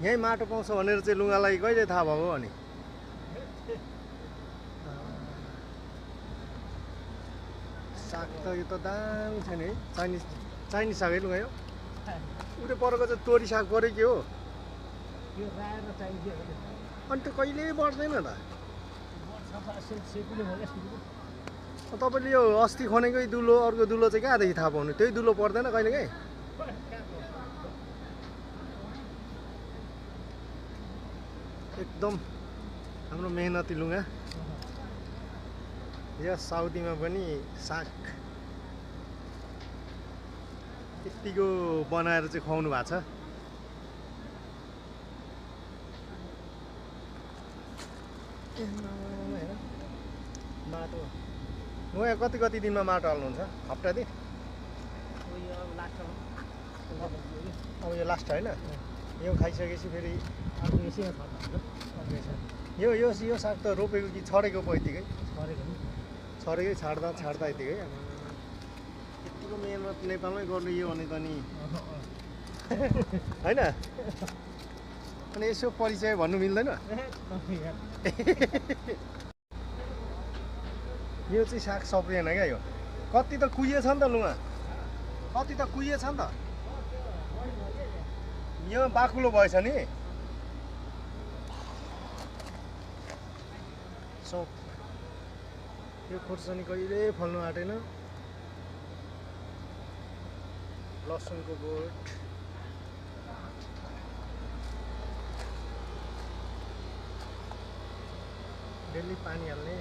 यहीँ माटो पाउँछ भनेर चाहिँ लुगालाई कहिले थाहा भएको अनि साग त यो त दामी छ नि है चाइनिज साग है लुगा यो उतै परको चाहिँ तोरी साग पऱ्यो के हो अनि त्यो कहिले बढ्दैन त तपाईँले यो अस्ति खनेकै दुलो अर्को दुलो चाहिँ कहाँदेखि थाहा पाउनु त्यही दुलो पर्दैन कहिले काहीँ एकदम हाम्रो मेहनती लुगा यहाँ साउदीमा पनि साग यतिको बनाएर चाहिँ खुवाउनु भएको छ माटो नयाँ कति दिनमा माटो हाल्नुहुन्छ हप्ता दिन अब यो लास्ट होइन यो खाइसकेपछि फेरि यो साग त रोपेको कि छरेको पो यतिकै छरेकै छाड्दा यतिकै यतिको मेहनत नेपालमै गर्नु यो भने त नि होइन अनि यसो परिचय भन्नु मिल्दैन यो चाहिँ साग सप्रिएन क्या यो कति त कुहिएछ नि त लुगा कति त कुहिएछ नि त यो बाक्लो भएछ नि सप यो खोर्सानी कहिले फल्नु आँटेन लसुनको बोट डेली पानी हाल्ने